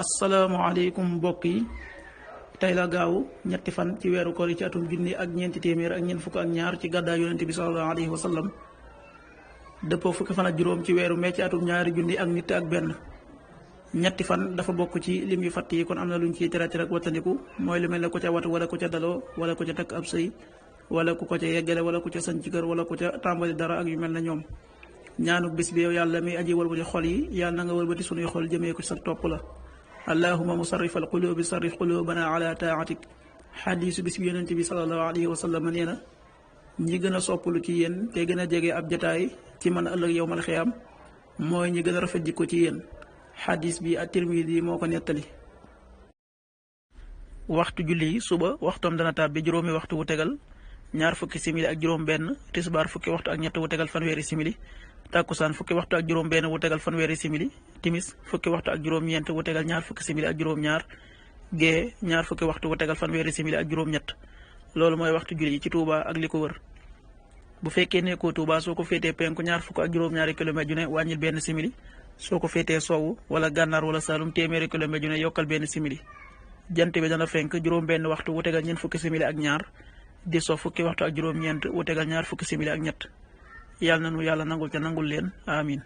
asalaamaaleykum mbokk yi tey la gaaw ñetti fan ci weeru koor yi ci atum junni ak ñeenti téeméer ak ñeent fukk ak ñaar ci gàddaay yonente bi sallallahu alayhi wa sallam dëppoo fukki fan ak juróom ci weeru mee ci atum ñaari junni ak nit ak benn. ñetti fan dafa bokk ci lim yu fatt yi kon am na luñ ciy terati rek wattandiku mooy lu mel ne ku ca watu wala ku ca daloo wala ku ca takk ab sëy wala ku ko ca yeggale wala ku ca sañ ci kër wala ku ca tàmbali dara ak yu mel ne ñoom. ñaanu bis bi yow yàlla mi aji wëlbati xol yi yàlla na nga wëlbati sunuy xol jëmee ko sa topp la. allahuma musarrif al qulubi sarrif qulubana ala taatik. xadiisu bis bi yonente bi sallallahu alayhi wa sallam nee na ñi gën a soppalu ci yéen te gën a jege ab jataay ci man ëllëg yowmal xiyaam mooy ñi gën a rafet jikko ci yéen. xadis bi at-Tirmidi moo ko nettali. waxtu julli yi suba waxtoom dana tàbbi juróomi waxtu wu tegal ñaar fukki simili ak juróom benn, tisbaar fukki waxtu ak ñett wu tegal fanweeri simili, takkusaan fukki waxtu ak juróom benn wu tegal fanweeri simili, timis fukki waxtu ak juróom ñeent wu tegal ñaar fukki simili ak juróom ñaar, gee ñaar fukki waxtu wu tegal fanweeri simili ak juróom ñett. loolu mooy waxtu julli yi ci Touba ak li ko wër. bu fekkee nekkoo Touba soo ko féetee penku ñaar fukk ak juróom ñaari kilomètre ju ne wàññil benn simili, soo ko féetee sowwu wala gànnaar wala Saalum téeméeri kilomètre ju ne yokkal benn simili. jant bi dana fenk juróom benn waxtu wu tegal ñeent fukki simili ak ñaar, di so fukki waxtu ak juróom ñeent wu tegal ñaar fukki simili ak ñett. yàlla na nu yàlla nangul ca nangul leen amin